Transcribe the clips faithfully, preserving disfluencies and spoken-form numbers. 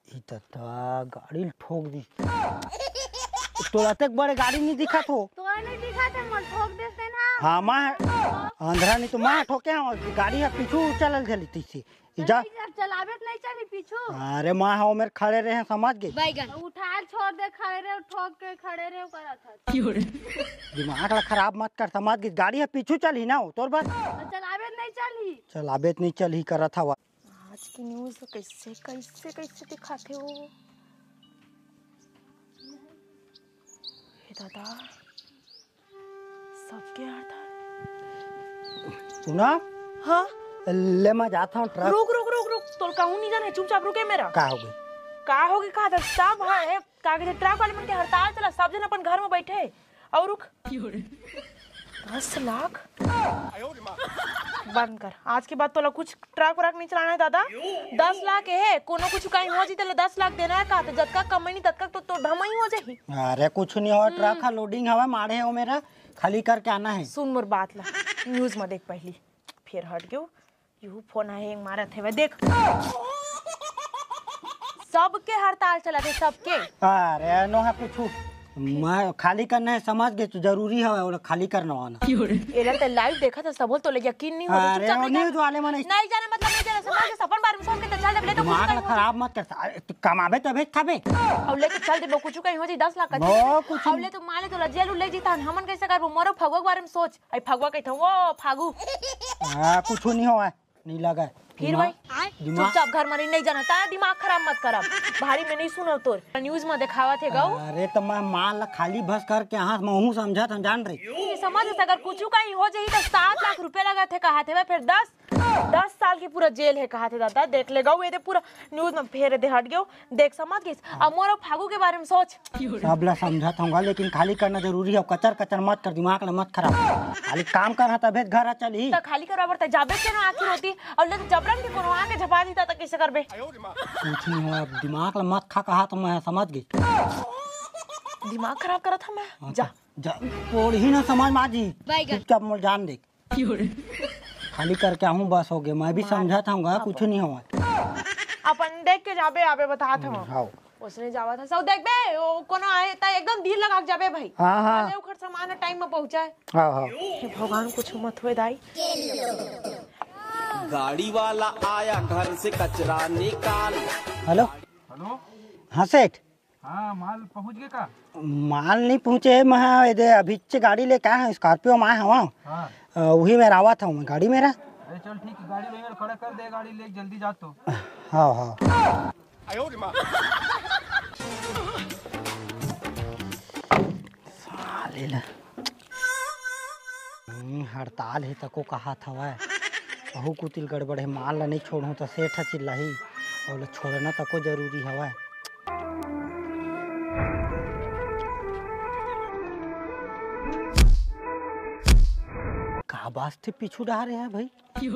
ई त, त गाड़ी ल ठोक दिस। तोला अतेक बड़े गाड़ी नहीं दिखत हो। तोला नहीं दिखत हे, मोर ठोक देस तेन हा। हाँ, मैं अंधरा नहीं तो मैं ठोके हूँ, गाड़ी ह पीछू चलल चली तइसे। ई जा। नहीं, जब चलाबे त नहीं चली पीछू। अरे मैं हा ओमेर खड़े रहे, समझ गे। बैगन। उठाल छोड़ दे, खड़े रहे, ठोक के खड़े रहे, करत हस। दिमाग ला खराब मत कर, समझ गे। गाड़ी ह पीछू चलही ना, तोर बस। तो चलाबे त नहीं चलही। चलाबे त नहीं चलही करत हवा। आज के न्यूज़ कैसे, कैसे, कैसे दिखाथे वो? हे दादा, सबके हड़ताल। सुना? हाँ? ले, मैं जात हूँ ट्रक। रुक, रुक, रुक, रुक, तोर कहूँ नहीं जाना है, चुपचाप रुके मेरा। का हो गे? का हो गे, का था? सब है, का कहते, ट्रक वाले मन के हड़ताल चला, सब जन अपन घर में बैठे। अउ रुक। दस लाख? बंद कर, आज के बाद तोला कुछ ट्रक व्रक नहीं चलाना है दादा। दस लाख हे, कोनो कुछ कहीं हो जी, तेला दस लाख देना है का? तो जतका कमई नहीं, ततका तो तोर ढमई हो जाही। अरे कुछ नहीं हो, ट्रक ह लोडिंग हवा, माड़े हे वो मेरा, खाली करके आना है। सुन मोर बात ला, न्यूज़ में देख पहली, फिर हट गयो। यू फोन आहे, मारत हे, देख। सबके हड़ताल चलत हे, सबके। अरे, नो है कुछ। मैं खाली करना है, समझ गे, तो जरूरी है, वो खाली करना वाना। एला ते लाइव देखत हे, सबो तो ले यकीन नहीं होता। अरे, चुपचाप वो रह। न्यूज़ वाले मन नहीं जाने, मतलब नहीं जाने, समझ गे, अपन बारे में सोच के तो चल दे, ले तो कुछ दिमाग ला खराब मत कर। अरे, तू कमाबे तबे खाबे। अब ले तो चल दे, कुछ कहीं हो जी, दस लाख का वो चीज। कुछ अब ले तो माले तो जेल ले जीता, हमन कैसे करबो? मोरो फगुआ के बारे में सोच। आई फगुआ कहता हूँ, वो फागू। हाँ, कुछ नहीं हो, नहीं लगा। फिर दिमाग, भाई, दिमाग। चुपचाप घर में रही, नहीं जाना, ता दिमाग खराब मत करब। भारी में नहीं सुनो तोर। न्यूज़ में दिखावत हे गऊ। अरे तो मैं माल ला खाली बस करके हाथ में हूँ समझत हम जान रही। ये समझ से अगर कुछ कहीं हो जाही तो सात लाख रुपया लगत हे कहा थे, फिर दस, दस साल की पूरा जेल है कहा थे दादा। देख ले गऊ, ये दे पूरा न्यूज़ में फेर दे हट गयो। देख समझ गइस। अब मोर अउ फागू के बारे में सोच। सब ला समझत हूँ, लेकिन खाली करना जरूरी है। कचर कचर मत कर, दिमाग ला मत खराब। खाली काम कर, तभे घर चलही। त खाली करवा बर त जाबे के ना आखिर होती, अउ ले तो जबरन के कोनो आके झपा दी त कैसे करबे? कुछ नहीं हो, अब दिमाग ला मत खा, कहा तो मैं समझ गई। दिमाग खराब करत हूँ मैं। हाँ, जा। जा, पढ़ी ना समझ में आ जी। बैगन। चुपचाप मोर जान दे। खाली करके आहूँ, बस हो गया। मैं भी समझत हूँ, कुछ नहीं हुआ। अपन देख के जाबे, आबे बतात हूँ। हाँ। उसने जावा था सब देखबे, वो कोनो आए त एकदम धीर लगा के जाबे भाई। हाँ, हाँ। भले ओखर सामान टाइम में पहुँचाए। हाँ, हाँ। हे भगवान, कुछ मत होए दाई। गाड़ी वाला आया घर से कचरा निकाल। हेलो। हेलो। हाँ सेठ। हाँ, माल पहुँच गए का? माल नहीं पहुँचे, मैं एदे अभीच गाड़ी लेके आए हूँ, स्कॉर्पियो में आए हूँ। हाँ। अ, वही में रावत हूँ मैं, गाड़ी मेरा। अरे चल ठीक है, गाड़ी वहीं में खड़ा कर दे, गाड़ी ले जल्दी जा तो। हाँ, हाँ। साले ला। हम्म, हड़ताल हे तको कहात हवय। अहू कुतिल गड़बड़ हे, माल ला नइ छोड़हूँ त सेठ ह चिल्लाही। अउ ला छोड़ना तको जरूरी हवय। का बात थे पीछू डहार हे भाई? ई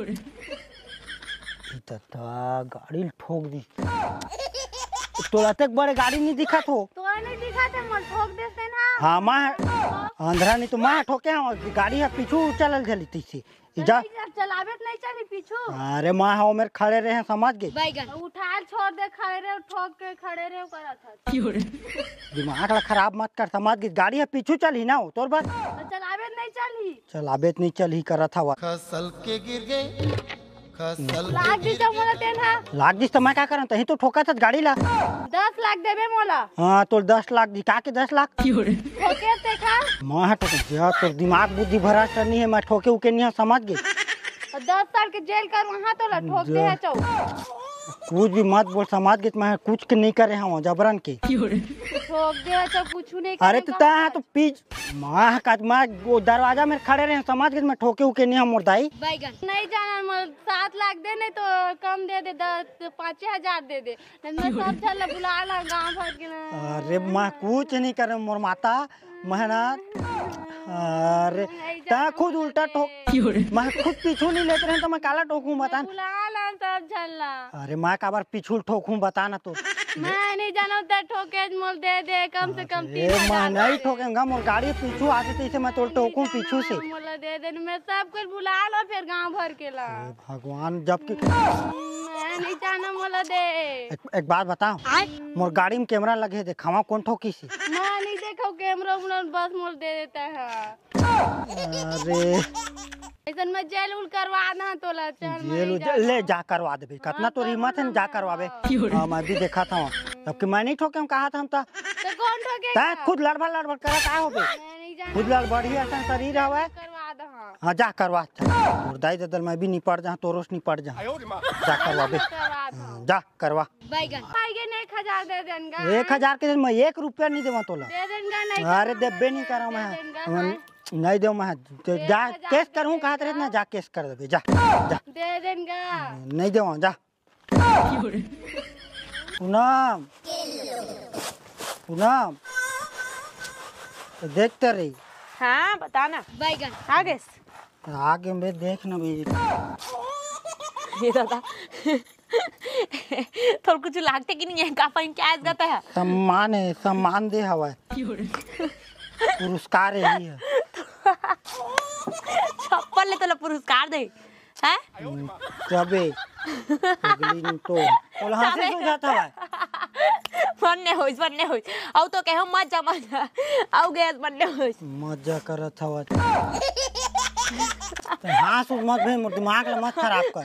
त, त गाड़ी ल ठोक दी। तोला अतेक बड़े गाड़ी नहीं दिखत हो। तोला नहीं दिखत हे, मोर ठोक देते ना। हाँ, मैं अंधरा नहीं तो मैं ठोके हूँ, गाड़ी ह पीछू चलल चली तैसे। ई जा। नहीं, जब चलाबे त नहीं चली पीछू। अरे मैं हा ओमेर खड़े रहे, समझ गई। बैगन। उठाल छोड़ दे, खड़े रहे, ठोक के खड़े रहे, करत हस। दिमाग ला खराब मत कर, समझ गई। गाड़ी ह पीछू चलही ना, तोर बस। तो चलाबे त नहीं चलही। चलाबे त नहीं चलही करत हवा। खसल के गिर गए, खसल के लाग दी गिर जब मोला तेन हा। लाग दिस त मैं का करन, तही तो ठोकत हस गाड़ी ला। दस लाख देबे मोला। हाँ, तोर दस लाख दी, का के दस लाख? ठोके ते खा। मैं हा ठोके, जा तोर दिमाग बुद्धि भ्रष्ट नहीं है, मैं ठोके उके नहीं है, समझ गई। और दस साल के जेल कर वहाँ तो ला ठोक दे है चौ। कुछ भी मत बोल, समझ गई, मैं कुछ के नहीं करे हूँ जबरन के। ठोक दे है चौ, कुछ नहीं अरे करे तो हूँ। ता तो पीछ माह का मैं वो दरवाजा में खड़े रहे, समझ गए, मैं ठोके उके नहीं हम मोर दाई। बैगन। नहीं जाना, मैं सात लाख दे, नहीं तो कम दे दे, दस, पाँचे हजार दे दे, नहीं तो मैं सब झन ला बुला ला गाँव भर के ना। अरे मैं कुछ नहीं करे मोर माता, मेहनत। अरे नहीं ता जाना खुद उल्टा ठोक, मैं खुद पीछू नहीं लेते रहे तो मैं काला ठोकूं बता। बुला ला सब झन ला। अरे मैं काबर पीछू ठोकूं बता ना तो। मैं नहीं जानव, ते ठोके मोल दे दे, कम से कम अरे, तीन हजार मैं नहीं दे दे। ठोकेंगा, मोर गाड़ी पीछू आके तैसे मैं तोल ठोकूं पीछू से। मोला दे दे, मैं सब कुछ बुला लो फिर गांव भर के ला। हे भगवान, जबकि हम्म, मैं नहीं जाना मोला दे। एक, एक बात बताओ, मोर गाड़ी में कैमरा लगे, देखावा कौन ठोकी सी। मैं नहीं देखो कैमरा उमरा, बस मोला दे देता है। अरे। ऐसन मैं जेल उल करवा ना तोला, चल, मैं जेल नहीं उल-, जाना। ले जा करवा देबे, कतना हाँ, तोर हिम्मत है ना, जा करवा करवाबे। ना। हाँ, मैं भी देखा था, तब कि मैं नहीं ठोके, हम कहा था हम तो। तो कौन ठोकेगा? तैं खुद लड़बड़ लड़बड़ करा का होबे? मैं नहीं जाना। खुद लड़बड़िया सन शरीर हवे। करवा दो, हाँ। हाँ, जा करवा। तोर दाई ददल मैं भी निपट जा, तोरो से निपट जा। जा करवाबे। करवा दो। हाँ, जा करवा। बैगन। बैगन एक हजार दे देन गा। एक हजार के दिन मैं एक रुपया नहीं देवा तोला। दे देन गा, नहीं अरे तो देबे नहीं करा दे मैं। देन गा, हम हाँ। नहीं देव मैं। तो एक जा हजार केस दे करूँ देन कहा गा। रहे ना, जा केस कर देबे, जा, जा। दे देन गा। नहीं देवा, जा। पूनम, पूनम, तो देखते रही। हाँ, बता ना। बैगन। आ गए? आगे में देख ना भी। ये दादा। तोर कुछ लागते कि नहीं है? का पहन के आयस गाता है? सम्मान है, सम्मान दे हवा है। पुरस्कार है, यही है। छप्पल ले तोला पुरस्कार दे, हैं? हम्म, तबे। पगली नु तो। बोला, हाँ से तबे। सो जाता है। बन्ने होइस, बन्ने होइस। अउ तो कहो मत जा, मत जा। अउ गैस बन्ने होइस। मजा करत हवा। तो हाँस उस मत भाई, मोर दिमाग ला मत खराब कर।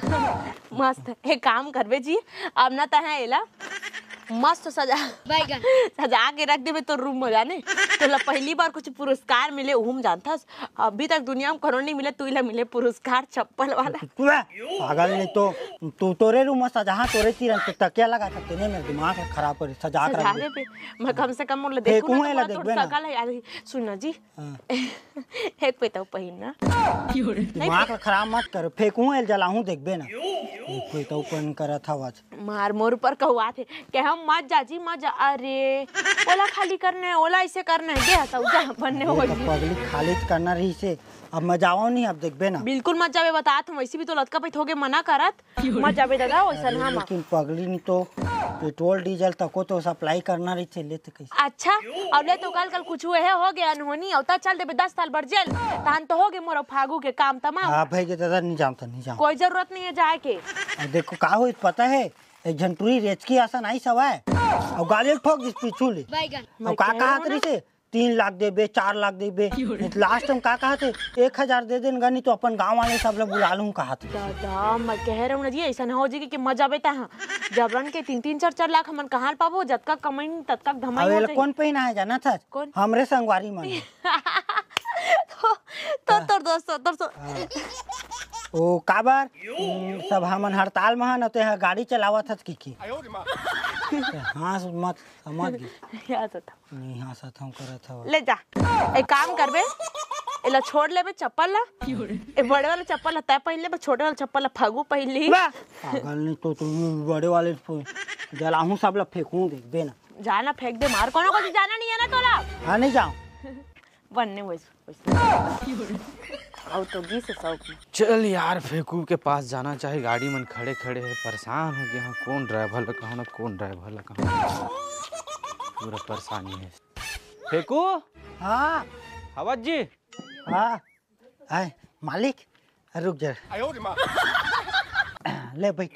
मस्त, एक काम करबे जी, अब ना तहे एला मस्त सजा, बैगन। सजा के रख देबे तोर रूम में जाने। तोला पहली बार कुछ पुरस्कार मिले, उहू में जानथस। अभी तक दुनिया में कोनो नहीं मिले, तू ला मिले पुरस्कार छप्पल वाला। तू है? पागल नहीं तो, तू तोरे रूम में सजा, तोरे तीरन के तकिया लगा सकते नहीं, मेरे दिमाग है खराब करे, सजा के रख दे। सजावे पे, मैं कम से कम मोला देखू फेंकू ना, है तो ला मोला देखबे ना। सकल है यार। सुन ना जी, हाँ। एक पैताऊ पहिन ना। दिमाग ला खराब मत कर, फेंकू है, जलाहूँ, देखबे ना। एक पैताऊ पहिन करत हवा। मार मोर ऊपर कहुआत हे, के हम मत जा जी, मत जा। अरे, ओला खाली करना है, ओला ऐसे करना है, दे हटाओ, जा, बन्ने ये हो तो जी। पगली खाली तो करना रही से, अब मैं जावा नहीं, अब देखबे ना। बिल्कुल मत जाबे, बतात हूँ, वैसे भी तो लतका पैत होगे मना करत, मत जाबे दादा, वैसन अरे, हम। लेकिन पगली नहीं तो पेट्रोल डीजल तको तो सप्लाई करना रही थे, लेते कैसे? अच्छा, अब ले तो कल, कल कुछ हुए है, हो गया अनहोनी, अब ता चल देबे दस साल बर जेल, तहन तो हो गए मोर फागू के काम तमाम। हाँ भाई के दादा, नहीं जानता, नहीं जानता। कोई जरूरत नहीं है जाए के। अब देखो का होई पता है, एक झन टूरी रेचकी असन आइस हवय, अउ गाड़ी ल ठोक दिस पीछू ले। बैगन। अउ का कहत रहिस हे, तीन लाख देबे, चार लाख देबे। लास्ट में का कहत हे, एक हजार दे देन गा, नहीं तो अपन गांव वाले सब ल बुला लूं कहत हे। दादा, मैं कह रहा हूँ ना जी, ऐसा ना हो जी कि, कि मजा बेटा, हाँ, जबरन के तीन तीन चार चार लाख हमन कहाँ ल पाबो, जतका कमाई ततका धमाई अब हो एला जाई। कौन पहिना है जानत हस? कौन? हमरे संगवारी मन। तो, तो तोर दोस्त, तोर सो- हाँ। ओ काबर? हम्म, सब हमन हड़ताल में हन, अउ तें ह गाड़ी चलावत हस की की? हाँ, मत समझ गई। हाँसत हँव। नहीं हाँसत हँव, करत हँव। ले जा, एक काम करबे, एला छोड़ लेबे चप्पल ला, ए बड़े वाला चप्पल ला तैं पहिन लेबे, छोटे वाला चप्पल ला फगू पहिन ली। पागल नहीं तो, तू बड़े वाले जलाहूँ, सब ला फेंकूँ, देखबे ना। जाना फेंक दे मार, कोनो को जाना नहीं है ना तोला। हाँ, नहीं जाऊँ। बन्ने वैसे, वैसे। अउ तो गीस शौक में। चल यार, फेंकू के पास जाना चाही, गाड़ी मन खड़े खड़े हे, परेशान हो गया हूँ, कौन ड्राइवर ला कहूँ ना, कौन ड्राइवर ला कहूँ, पूरा परेशानी है। फेंकू? हाँ। हवस जी? हाँ। आए, मालिक, रुक जा। ले बैठ।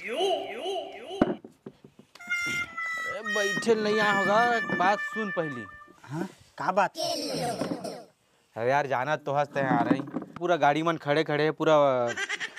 अरे बैठे नहीं आ होगा, एक बात सुन पहली। हाँ, का बात? अरे यार, जानत तो हस तें आ रही, पूरा गाड़ी मन खड़े खड़े हे, पूरा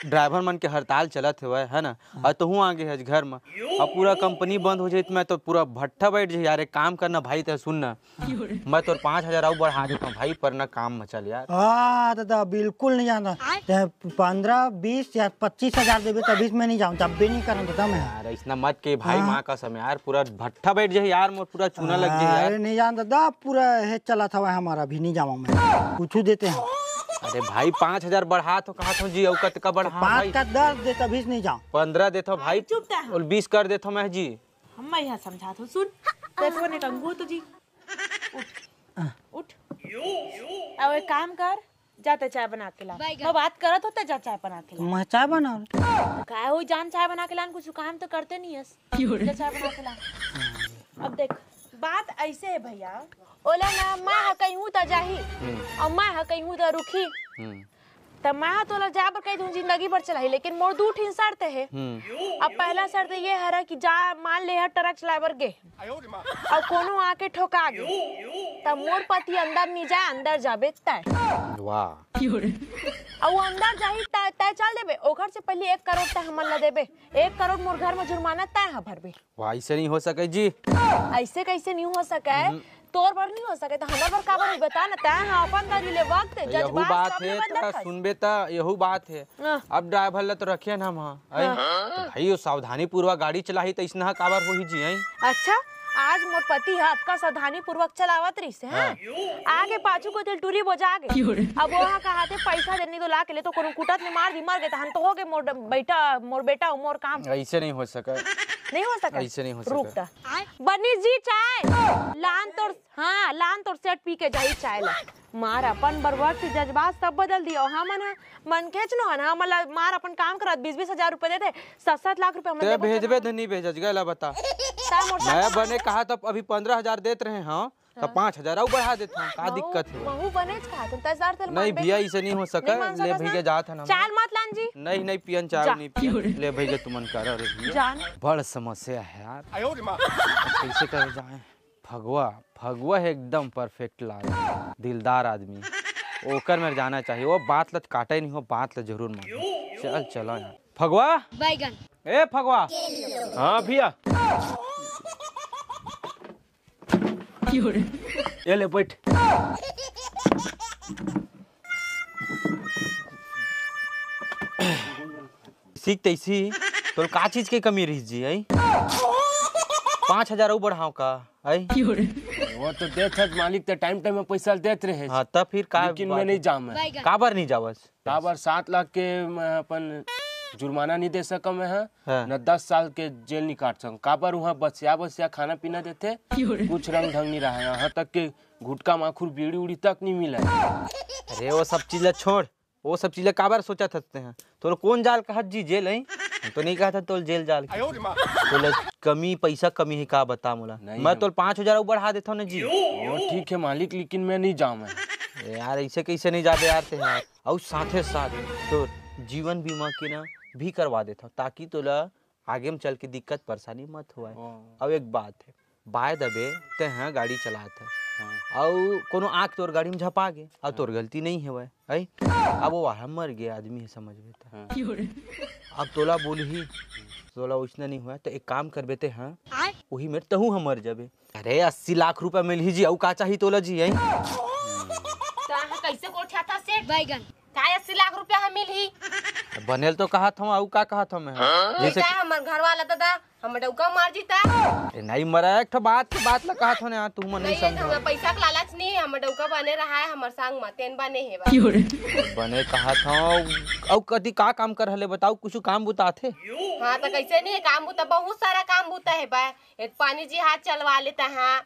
ड्राइवर मन के हड़ताल चलत हवय, है ना? हाँ। अउ तहूँ आ गे हस घर में, अब पूरा कंपनी बंद हो जाई त मैं तो पूरा भट्ठा बैठ जाई यार। एक काम करना भाई, तें सुन ना, मैं तोर पाँच हजार अउ बढ़ा देता हूँ भाई, पर ना काम में चल यार। हाँ दादा, बिल्कुल नहीं जानता। तें पंद्रह, बीस या पच्चीस हजार देबे तभी से मैं नहीं जाऊँ, जब भी नहीं करना दादा मैं। यार, ऐसना मत के भाई, हाँ। माँ कसम यार, पूरा भट्ठा बैठ जाए यार, मोर पूरा चूना लग जाए यार। अरे नहीं जानता दादा, पूरा हे चला था हमारा, भी नहीं जावा मैं, कुछ देते हैं। अरे भाई, पाँच हजार बढ़ा तो कहा था जी, अउ कतका बढ़ा पाँच भाई? का दस दे तभी से नहीं जाऊँ। पंद्रह देता भाई, चुप रह। और बीस कर देता मैं जी। हम मैं यहाँ समझात हूँ, सुन। तेरे को नहीं कहूँगा तो जी। उठ। आ। उठ। अब एक काम कर, जा तें चाय बना के ला। मैं बात करत हों, तें जा चाय बना के ला। मैं चाय बना? तो काय हो जान, चाय बना के लान, कुछ काम तो करते नहीं हस। जा चाय बना के ला। अब देख, बात ऐसे है भैया, ओला ना मैं ह कहिहूँ त जाही, हम्म। अउ मैं ह कहिहूँ त रुकही। हम्म। त मैं ह तोला जाए बर कहि दूं, जिंदगी भर चलाही, लेकिन मोर दू ठिन शर्त हे। हम्म। अब पहला शर्त ये हरा कि जा, मान ले ह ट्रक चलाए बर गे, अउ कोनो आके ठोका गे, त मोर पति अंदर नी जाए, अंदर जाबे तैं। वाह। अउ अंदर जाही त तैं चल देबे, ओखर से पहले एक करोड़ तैं हमन ला देबे, एक करोड़ मोर घर म जुर्माना तैं ह भरबे। वाह, ऐसे नहीं हो सके जी। ऐसे कैसे नहीं हो सके? हम्म। तोर बर नहीं हो सके त हमर बर काबर होही, बता ना। तैं ह अपन गाड़ी ले वक्त, यहू जज्बात बात सब हे, में तोरा बदलत हस। सुनबे त यहू बात हे। हाँ। अब ड्राइवर ला तो रखे न हम, हाँ, आई? हाँ। तो भाई, वो सावधानी पूर्वक गाड़ी चलाही, तो इसना काबर होही जी, आई? अच्छा, आज मोर पति ह अतका सावधानी पूर्वक चलावत रहिस हे, हाँ। आगे पाछू को दिल टूरी बोजा गे। अब वो ह कहा थे, "पैसा देनी तो ला के ले," तो कोनो कुटत ने मार दी, मर गे, तहन तो हो गे मोर ड-, बेटा, मोर बेटा, मोर काम। ऐसे नहीं हो सका। नहीं हो सका? ऐसे नहीं हो रुक सका। ता। बनी जी चाय। लान तोर, हाँ, लान तोर सेठ पी के जाही चाय ला। मार अपन बरबर से जज्बात सब बदल दियो। हमन ह मनखेच नो हन, हमन ला मार अपन काम करत बीस बीस हजार रुपए देथे, सात सात लाख रुपए हमन ते देबो भेजबे करना। धनी भेजस गए ला बता। ता मोर मैं साथ बने कहा तब अभी पंद्रह हजार देत रहे, हाँ, तो हाँ। पाँच हजार अउ बढ़ा देत हूँ, का महू, दिक्कत हे? महू बनेच कहा तुम, दस हजार तेल नहीं मार दे। भैया, ऐसे नहीं हो सका, नहीं मान ले सकत भैया ना। जात हन हम। चाय मत लान जी। नहीं, नहीं पियन चाय, जा। नहीं पियन। ले भैया तुमन करा रे भैया। जान। बड़ समस्या है यार। आयो रे माँ। अब कैसे करे जाए? फगवा, फगवा है एकदम परफेक्ट लाल, दिलदार आदमी, ओकर मेर जाना चाहिए। वो बात ल काटे नहीं हो, बात ल जरूर माने। चल, चलो यार। फगवा? बैगन। ए फगवा। हाँ भैया। ये ले बैठ। सीख तैसी, तोल का चीज के कमी रही जी, आई? पाँच हजार अउ बढ़ाओ का, आई? वो तो देत हस मालिक, ते टाइम टाइम में पैसा देत रहे। हाँ, तब फिर का लेकिन बात मैं नहीं है? जाऊँ मैं। बैगन। काबर नहीं जावस? काबर सात लाख के मैं अपन जुर्माना नहीं दे सकम मैं, हाँ। हाँ। न दस साल के जेल नहीं काट सकम। काबर वहाँ बसिया बसिया खाना पीना देथे, कुछ रंग ढंग नहीं रहा, यहाँ तक के गुटखा माखुर बीड़ी उड़ी तक नहीं मिला। अरे वो सब चीज ला छोड़, वो सब चीज ला काबर सोचत हस तें? तोला कौन जाल कहत जी जेल, हैं? हम तो नहीं कहत हन तोला जेल जाल के। तोला कमी, पैसा कमी है का बता मोला? नहीं मैं हम तोला पाँच हजार अउ बढ़ा देथव ना जी। वो ठीक है मालिक, लेकिन मैं नहीं जाऊँ मैं। ए यार, ऐसे कैसे नहीं जाबे यार तें यार? अउ साथे साथ तोर जीवन बीमा के ना भी करवा देथव, ताकि तोला आगे में चल के दिक्कत परेशानी मत होवय। हाँ। अउ एक बात है, by the way, तें ह गाड़ी चलात हस, हाँ। अउ कोनो आके तोर गाड़ी में झपा गे, अउ तोर हाँ। गलती नहीं हेवय, है? अब वो वाला मर गे आदमी है, समझ में त। हाँ। अब तोला बोलही, तोला वैसना नहीं हुआ, तो एक काम करबे तें, हाँ? आय? वही में तहूँ ह मर जाबे। अरे, अस्सी लाख रुपया मिलही जी, अउ का चाही तोला जी, हैं? तहाँ कैसे गोठियाथस सेठ? बैगन। काय अस्सी लाख रुपया ह मिलही? बनेल तो कहत हूँ, अउ का कहत हूँ मैं? हाँ? जैसे जैसे हमर घर वाला दादा, हमर डउका मार जीता। ए, नहीं मरा, एक ठो बात के बात ला कहत हूँ ना, तू मन नहीं नहीं, ये तो समझो। हमर पैसा के लालच नहीं है, हमर डउका बने रहा है, हमर संग म तेन बने हे बा। बने कहत हूँ, अउ कति का काम कर हले बताओ, कुछ काम बुता आथे? हाँ, तो कैसे नहीं है, काम बुता, बहुत सारा काम बुता है बा। एक पानी जहाज चलवा लेता है।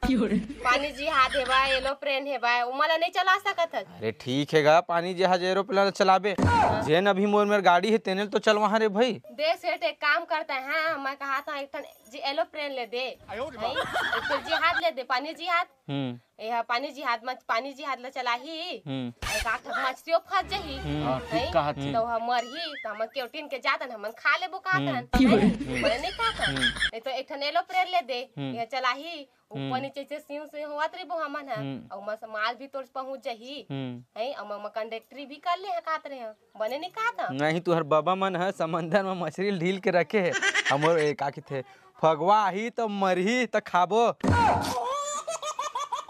पानी जहाज है बा, एरोप्लेन है बा, ओमा ला नहीं चला सकत हस। अरे ठीक है गा, पानी जहाज एरोप्लेन चलाबे। हाँ। जेन अभी मोर मेर गाड़ी है, तेने तो चलवा रे भाई। दे सेठ, एक काम करता है, हाँ, मैं कहा था एक ठन जी एरोप्लेन ले दे। आयो रे हैं? बाप। एक ठन जहाज ले दे, पानी जहाज। हम्म। ए हा पानी जहाज म, पानी जहाज ला चलाही। हम्म। अउ का ठक मछलियो फंस जही। हम्म। हाँ, ठीक हैं? कहत हई। तो हम मरही, तो हमन केवटिन के जातन, हमन खा लेबो कहत हम्म। हन। हैं? हम्म। बने नहीं कहत हन। हम्म। नहीं तो एक ठन एरोप्लेन ले दे, हम्म। ये चलाही, ऊपर हम्म। नीचे से सिउ सिउ होवत रहिबो हमन ह। हम्म। अउ मस माल भी तोर पहुंच जही। हम्म। हैं? अउ म, म कंडक्टरी भी कर ले ह कहत रहे ह। बने नहीं कहत हन। नहीं, तुहर बाबा मन ह समंदर म मछली ढील के रखे हे। हमर ए, का कहिथे, फगवा आही त मरही त खाबो।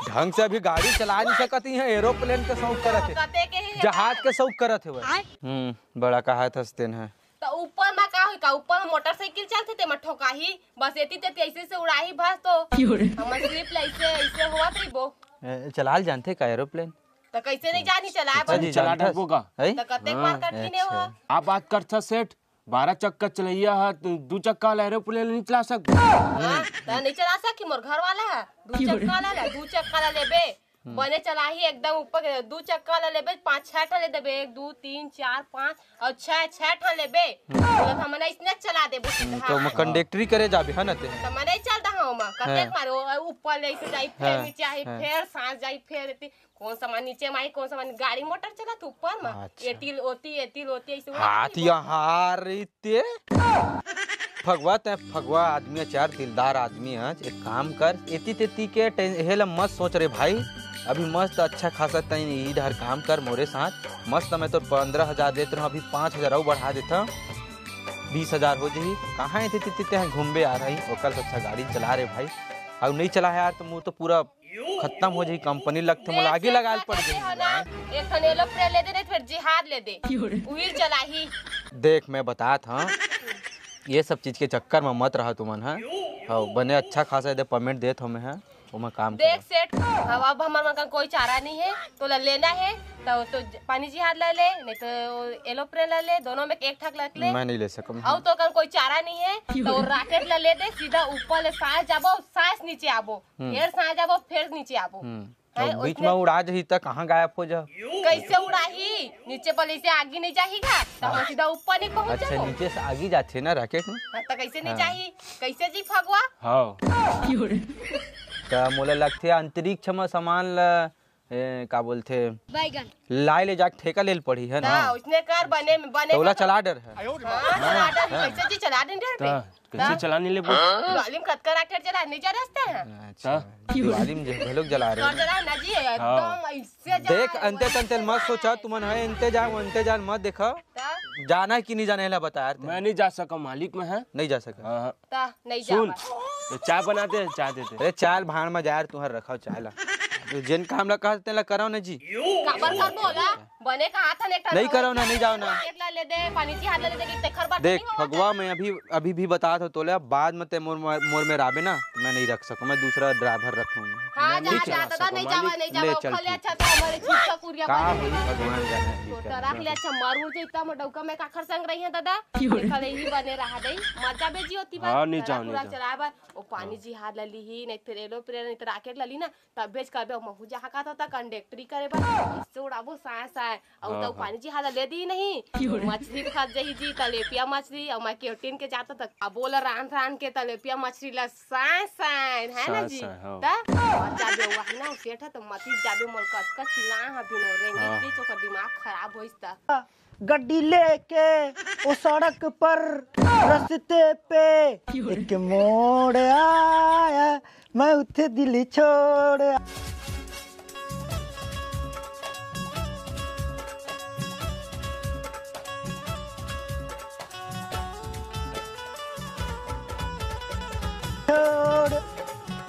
ढंग से अभी गाड़ी चला नहीं सकत ही, एरोप्लेन के शौक करत हे, कते के ही जहाज के शौक करत हे वह। आय। हम्म, बड़ा कहात हस तेन ह। त ऊपर म का होई का? ऊपर म मोटरसाइकिल चलथे, तेमा ठोकाही, बस एती तेती ऐसे से उड़ाही बस तो। क्यों रे? हमर स्लिप ले ऐसे, ऐसे होवत रहिबो। ए, चलाल जानथे का एरोप्लेन? त कैसे नहीं जानी चलाए बर? चला जानथस? डरबो का? है? त कतेक हाँ। मार कटकिने हो? अच्छा। आप बात करथस सेठ, बारह चक्का चलैया ह, तू दू चक्का वाला एरोप्लेन नहीं चला सकबो। हाँ, त नहीं चला सकी, मोर घर वाला ह, दू चक्का वाला ला, दू चक्का वाला लेबे, बने चलाही एकदम ऊपर के, दू चक्का ला लेबे, पाँच छह ठा ले देबे, एक, दू, तीन, चार, पाँच और छह, छह ठा लेबे। बोलत हमन अइसने चला देबो सीधा। तो मैं कंडक्टरी करे जाबे, है ना ते? तो मैं नहीं चलता हूँ, मैं कतेक हाँ। मारो, ऊपर ले से जाई, फिर हाँ, नीचे आई, हाँ। फिर सांस जाई, फिर एती। कौन सामान नीचे में आई, कौन सामान गाड़ी मोटर चलत ऊपर में। अच्छा। एती ओती, एती ओती, ऐसे उड़ा हाथ के यहाँ रे ते। फगवा ते फगवा आदमी है, चार दिलदार आदमी है। एक काम कर, एती तेती के टें-, हेला मत सोच रे भाई। अभी मस्त अच्छा खासा तैं ई डहर काम कर मोरे साथ। मस्त मैं तो पन्द्रह हजार देत रहूँ, अभी पाँच हजार अउ बढ़ा देता, बीस हजार हो जाही। कहाँ एती तेती ते घूमबे आ रही, ओकर से अच्छा गाड़ी चला रे भाई। अउ नहीं चला है यार, तो मुँह तो पूरा खत्म हो जाही, कंपनी लगथे, मोला आगी लगाए ल पड़ जाही। एक ठन एलोप्लेन ले दे, नहीं फिर जिहाद ले दे, उही चलाही। देख, मैं बतात हूँ, ये सब चीज के चक्कर में मत रहा तुमन, हाँ? हाँ, बने अच्छा खासा दे पेमेंट देत हूँ मैं, हाँ? ओमा काम देख करो। सेठ, अब, अब हमर मन का कोई चारा नहीं है, तोला लेना है तो, तो ज-, पानी जिहाद ला ले, नहीं तो एलोप्लेन ला ले, दोनों में एक ठक ला ले। मैं नहीं ले सकूँ। अउ तोर कन कोई चारा नहीं है, तो रॉकेट ला ले दे, सीधा ऊपर ले सांस जाबो, सांस नीचे आबो, हम्म। फिर सांस जाबो, फिर नीचे आबो। हम्म। हैं, तो बीच उसने में उड़ा जही त कहाँ गायब हो जा? कैसे उड़ाही? नीचे पर से आगी नहीं जाही का? तो हम हाँ। सीधा ऊपर नहीं पहुँच अच्छा, जाबो। नीचे से आगी जाथे ना रॉकेट में? हाँ, तो कैसे नहीं हाँ। जाही? कैसे जी फगवा? हाँ। त मोला लगथे अंतरिक्ष में सामान ला, ए, का बोलथे? बैगन। लाए ले जाके ठेका ले ल पड़ही, है ना? हाँ, उसने कर बने, बने तो ओला कर। चला डर है। हाँ, चला डर है। हाँ। कैसे जी चला डर है? ता, कैसे हाँ। चलाने ले बोल? मालूम कतका रॉकेट चला, नहीं जा रस्ते हैं। अच्छा, हाँ। दिवाली में जो घलोक जला रहे कर हैं। चला ना जी, हाँ। एकदम ऐसे जला देख, रहे अंते हैं, तंते ऐसे मत जला सोचा, रहे हैं। तुमन है, अंते जा, अंते जा, मत देखा। ता? जाना है कि नहीं जाना है, ला बता यार, मैं नहीं जा सका, मालिक में है। नहीं जा सका। हाँ, हाँ। ता, नहीं सुन, जावा। तो चाय बना दे, चाय दे दे। अरे, चाय भाड़ में जा यार, तुहर रखा चाय ला। तो जेन काम ला कहा, तेन ला कराओ ना जी। काबर कर बोला? बने कहा था, एक नहीं कराओ ना, नहीं जाओ ना। रॉकेट ला ले दे, पानी जिहाद ला ले दे, कि तेखर बर देख, नहीं होवत फगवा, है। मैं अभी, अभी भी बतात हूँ तोले, अब बाद में ते मोर, मोर, मोर में राबे ना, तो मैं नहीं रख सकूँ, मैं दूसरा ड्राइवर रख लूँ मैं। हाँ, जा, ठीक है। जा, दादा, नहीं जावा, नहीं ले जावा, चल, ओखर ले ठीक। अच्छा तो हमारे छुटका कुरिया का बन होई, जावा। भगवान जाने, ठीक तो है। रख ले, अच्छा, मारू जे इतना मोटौका में काखर संग रही है दादा, देखा ले ही बने रहा दे, मजा बेजी होती बात, हाँ, नहीं जाओ, पूरा नहीं जाओ। चलाए बार, ओ पानी हाँ। जिहाद ला ली ही, नहीं फिर एलोप्लेन, नहीं तो रॉकेट ला ली ना, तब भेज करबे, ओ महू जहाँ का तो कंडक्टरी करे बार, इससे उड़ाबो साए साए, अउ हाँ, तो हाँ। पानी जिहाद ले दी नहीं, क्यों रे? मछली फंस जाही जी, तलेपिया मछली, अउ मैं क्योटिन के जाता तक, अब बोला रान रान के तलेपिया मछली ला साए साए, है ना साए जी? साए, हाँ। त मत जाबे, वही ना, सेठ है तो मत ही जाबे, मोल कस कस चिल्ला हा बिनो, रेंगे हाँ। की चोकर दिमाग खराब होइस त। गड्डी लेके ओ सड़क पर रस्ते पे एक मोड़ आया, मैं उठे दिल्ली छोड़।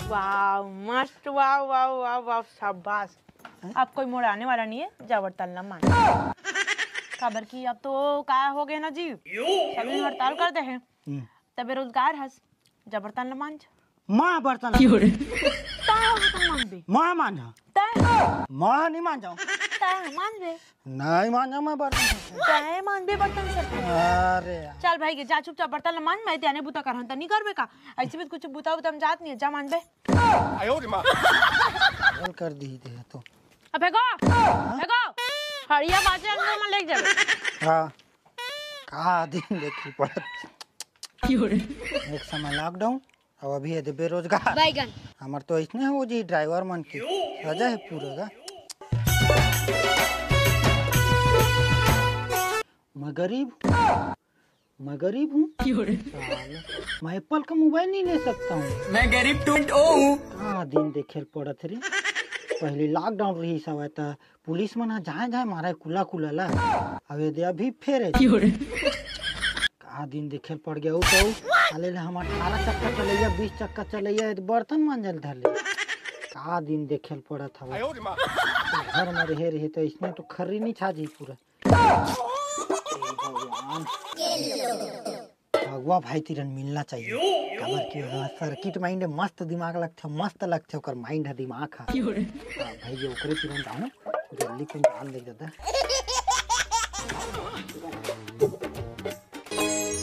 वाह, मस्त, वाह, वाह, वाह, वाह, शाबाश। हैं? अब कोई मोड़ आने वाला नहीं है, जबरतन ला मान। काबर कि अब तो का हो गए ना जी, सभी हड़ताल कर दे हैं। हम्म। त बेरोजगार हस, जबरतन ला मान जा। माँ बर्तन। क्यों रे? तय बर्तन मानबे। माँ मान जा। तय। माँ नहीं मान जाऊँ। तय मानबे। नहीं मान जाऊँ मैं बर्तन से। तय मानबे बर्तन से। अरे यार। चल भाई के जा चुपचाप बर्तन ला मान, मैं त्याने बुता करहन त नहीं करबे का? ऐसे भी कुछ बुता बुता हम जात नहीं है, जा मानबे। आयो रे माँ। पागल कर दी दे तो। अबे गो, अबे गो, हड़िया बाजे अंदर में लेके जाबे। हाँ। का दिन देखी पड़त। क्यों रे? एक समय लॉकडाउन, अब अभी ये दे बेरोजगार। बैगन। हमर तो इसने हो जी ड्राइवर मन के सजा है पूरा का। मैं गरीब, मैं गरीब हूँ। क्यों रे? साले, मैं एप्पल का मोबाइल नहीं ले सकता हूँ। मैं गरीब टू पॉइंट ओ हूँ। का दिन देखे ल पड़त रे। पहले लॉकडाउन रही सब त पुलिस मन ह जाए जाए मारे कुला कुला ला। अब ये दे अभी फेर है। क्यों रे? का दिन देखे ल पड़ गया उ तो। साले ले हम अठारह चक्का चलैया, बीस चक्का चलैया, ये तो बर्तन मांजल धर ले। का दिन देखे ल पड़त हवे। घर में रहे रहे तो इसने तो खर्री नहीं छा जी पूरा। हे भगवान। भगवा भाई तिरन मिलना चाहिए। काबर कि ओकर सर्किट माइंड है, मस्त दिमाग लगथे, मस्त लगथे ओकर माइंड है, दिमाग है। हाँ, भाई जी, ओकरे तिरन जाऊँ, जल्दी कोई जान दे दादा।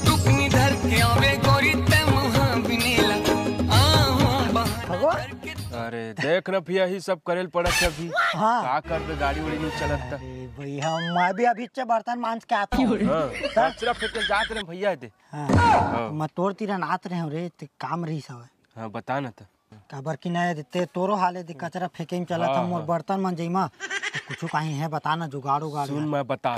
टुकनी धर के आवे गोरी ते मुहा बिनेला। आ, आ, बहाना भगवा? करके अरे देख ना भैया, ही सब करे ल पड़त हे अभी। हाँ। का करबे, गाड़ी उड़ी नहीं चलत त। अरे भैया, मैं भी अभी से बर्तन मांज के आता हूँ। हाँ, कचरा फेंके जात रहे भैया दे। हाँ। हाँ। मैं तोर तीरन आत रहे हूँ रे, ते काम रही सब। हाँ, बता ना त। काबर कि नहीं देते तोरो हाले दे, कचरा फेंके में चलत हाँ, हम, मोर हाँ। बर्तन मन जइमा। कुछ कहीं है, बता ना जुगाड़ उगाड़ सुन, यार। मैं बता।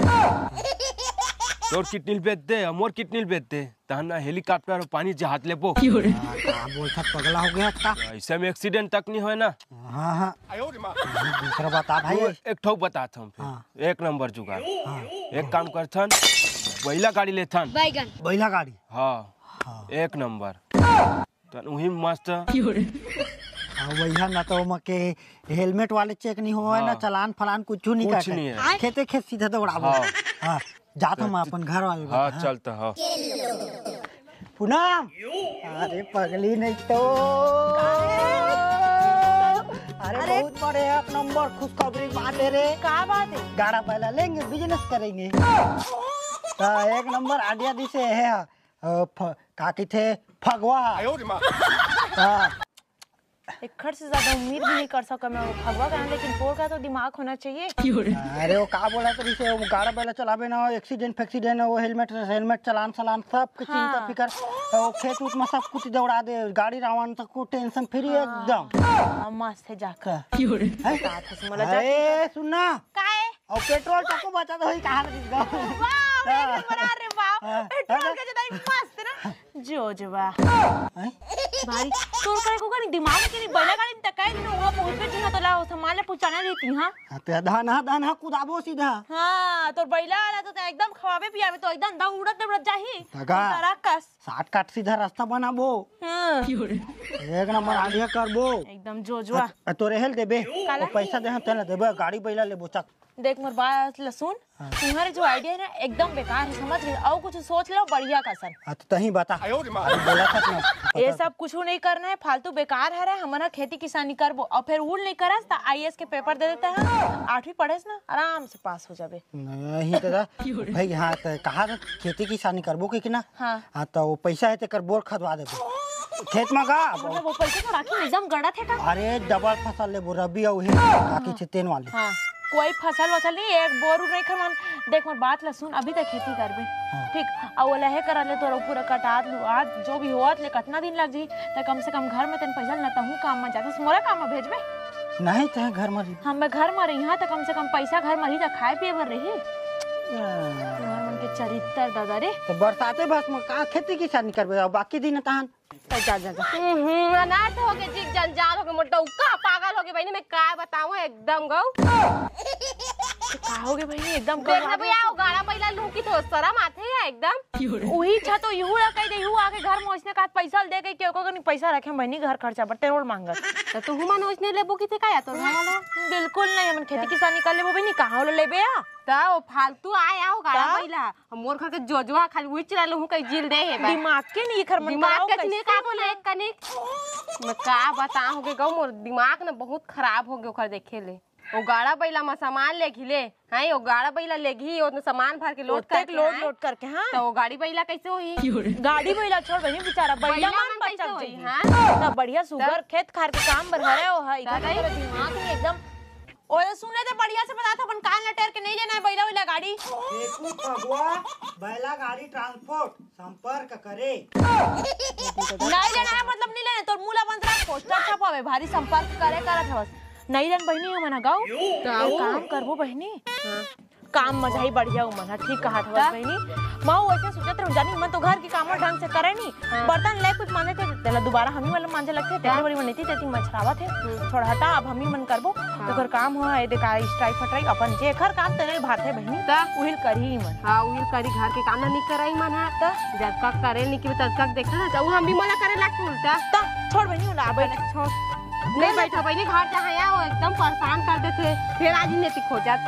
तोर किडनी ल बेच दे, मोर किडनी ल बेच दे। तहन ना हेलीकॉप्टर अउ पानी जहाज लेबो। हाँ, का बोलथस, पगला हो गया का? ऐसे में एक्सीडेंट तक नहीं होय ना। हाँ, हाँ। दूसरा बता भाई। तू एक ठो बतात हम फिर। हाँ। एक नंबर जुगाड़। हाँ। एक काम करथन, बैला गाड़ी लेथन। बैगन। बैला गाड़ी। हाँ। हाँ। एक नंबर। तहन उही मस्त। हाँ, वही ना तो ओमा के हेलमेट वाले चेक नहीं होय ना, हाँ। चालान फलान कुछ नहीं कुछ काटे। नहीं है। खेते खेत सीधा दौड़ाबो। हाँ। हाँ। जात हम तो अपन घर वाले हाँ, बता, हाँ। चल त, हाँ। पूनम, अरे पगली नहीं तो। अरे अरे। बहुत बड़े एक नंबर खुशखबरी बात है रे। का बात है? गाड़ा बैला लेंगे, बिजनेस करेंगे। हाँ, एक नंबर आइडिया दिसे है। अ, फ-, का कहिथे? फगवा। हाँ। एखर से ज्यादा उम्मीद भी नहीं कर सका मैं वो फगवा का, लेकिन तोर का तो दिमाग होना चाहिए। अरे वो का बोला तो जैसे वो गाड़ा बैला चलाबे ना, एक्सीडेंट फैक्सीडेंट, वो हेलमेट, हेलमेट, चालान सालान सब के चिंता हाँ। फिकर, वो खेत उत में सब कुछ दौड़ा दे, गाड़ी रावण तक को टेंशन फ्री हाँ। एकदम। हाँ, मस्त है जाकर। हैं? बता था, सुमला जाके अरे सुन ना। काहे? अउ पेट्रोल तको बचत होही कहा लगिस गा। वाह, हाँ। एक नंबर, अरे वाह। हाँ। पेट्रोल हाँ। के जदाई मस्त ना। जोजवा। हैं? भारी, तोर करे को का नहीं दिमाग के नहीं, बैला गाड़ी में तकाई नहीं, वहाँ पहुँच पे जिहा तोला वो सामान ले पहुँचाना रहती, हाँ? हाँ, ते धान, हाँ, धान, हाँ, कुदाबो सीधा। हाँ, तोर बैला वाला तो ते एकदम खवाबे पियाबे, तो एकदम दौड़त दौड़त जाही। तगा। तारा कस। शॉर्टकट सीधा रास्ता बनाबो। हाँ। एक नंबर आइडिया करबो। एकदम जोजवा। अ, तोरे हेल देबे। काला? वो पैसा दे, हम तेला देबे, गाड़ी बैला लेबो, चक। देख मोर बात ल सुन, हाँ। तुम्हारे जो आइडिया है ना एकदम बेकार है, समझ गए? और कुछ सोच लो बढ़िया का सर। हाँ, तो तहीं बता। अभी बोला था ना, ये पता सब कुछ नहीं करना है, फालतू बेकार है रे। हमारा खेती किसानी करबो और फिर उल नहीं करस तो आईएएस के पेपर दे देता है, आठवीं पढ़ेस ना आराम से पास हो जाबे। नहीं तो दा, भाई हाँ तो कहा था खेती किसानी करबो कि, कि ना? हाँ। हाँ तो वो पैसा है तेकर बोर खदवा देबो खेत में का। मतलब वो पैसा तो राखी एकदम गड़ा थे का? अरे डबल फसल लेबो, रबी अउ हे का कहिथे तेन वाली। हाँ। कोई फसल वसल नहीं, एक बोर नहीं खमान। देख मोर बात ला सुन, अभी तक खेती करबे। हाँ। ठीक, अउ ओला हे करा ले तोरा पूरा कटात लुआत जो भी होत ले कतना दिन लग जाही, त कम से कम घर में तेन पैसा ल ना तहूँ काम में जाते, मोला काम में भेजबे। नहीं ते घर में रही। हम घर में रही हाँ, त कम से कम पैसा घर में रही त खाए पिए बर रही। हाँ। तुम्हार मन के चरित्र दादा रे। तो बरसाते बस में का खेती किसानी करबे, अब बाकी दिन तहन। जा, जा, जा। हम्म, अनाथ हो गए जी, जंजाल हो गए, मोटा उक्का पागल हो गए बहनी, मैं का बताऊं एकदम गौ। का हो गए बहनी, एकदम देख ना भैया, वो गाड़ा बैला लूं की तो शर्म आथे या एकदम। उही छा तो इहू ला कह दे, इहू आके घर में ओइसने का पैसा दे के क्यों को नहीं पैसा रखे बहनी घर खर्चा बर तेरोड़ मांगत। तो तू मन ओइसने लेबू की थे का या तोर घर वाला? बिल्कुल नहीं, हमन खेती किसानी कर लेबो बहनी, कहाँ ले लेबे या? ता वो फालतू आया हो गाड़ा ता? बैला। मोर घर के जोजवा खाली उही चिल्ला लहू कहीं जिल दे हे बा। दिमाग के नहीं खर मन दिमाग कराओ के नहीं कैसे का बोले एक कनिक। मैं का बताऊं के गौ, मोर दिमाग ना बहुत खराब हो गयो ओकर देखे ले। वो गाड़ा बैला में सामान ले घिले, हैं, वो गाड़ा बैला ले घी, वो सामान भर के लोड ओतेक करके, लोड, हैं? लोड करके, हाँ। तो वो गाड़ी बैला कैसे होही? गाड़ी बैला छोड़ बहिनी, बेचारा बैला बैला मन मन पर कैसे चल होही, जाही। हाँ? ना बढ़िया सुगर तब? खेत खार के काम बर हरे वो है, तब इधर नहीं? दिमाग नहीं एकदम। ओए, सुने दे, बढ़िया से बता, अपन कान लटेर के नहीं लेना है बैला वैला गाड़ी। देखू फगुआ, बैला गाड़ी ट्रांसपोर्ट, संपर्क करे। नहीं लेना है, मतलब नहीं लेना है, तोर मुला बंद रहा, पोस्टर छपावे, भारी संपर्क करे, करत हवस। नहीं लेन बहिनी, हमन ह गाँव। तो एक आओ। काम करबो बहिनी। हाँ। काम मजा ही बढ़िया उमन ह, ठीक कहा था बहिनी। मैं वैसे सोचत रहूं, जानी, मैं तो घर के काम ढंग से करे नहीं। हाँ। बर्तन ले कुछ मांजे थे, तेला दोबारा हम ही वाला मांजे लगथे, तेरे हाँ। बड़ी मन इतनी तेती मछरावत है। हम्म। छोड़ हटा, अब हम ही मन करबो। हाँ। ओकर काम हो, ए देखा, स्ट्राइक फटराइक, अपन जेखर काम तेने भाथे बहिनी, ता? उहिल करही मन। हाँ, उहिल करी घर के काम ना नहीं करई मन हा। ता? जब का करे नहीं कि तब का देखा ना, तो हम भी मना करे लाग उल्टा। ता? छोड़ बहिनी, उला आबे। छोड़। नहीं बैठा बहिनी, घर जहाँ आया हो, एकदम परेशान कर देथे। फिर आज ही नहीं खोजत।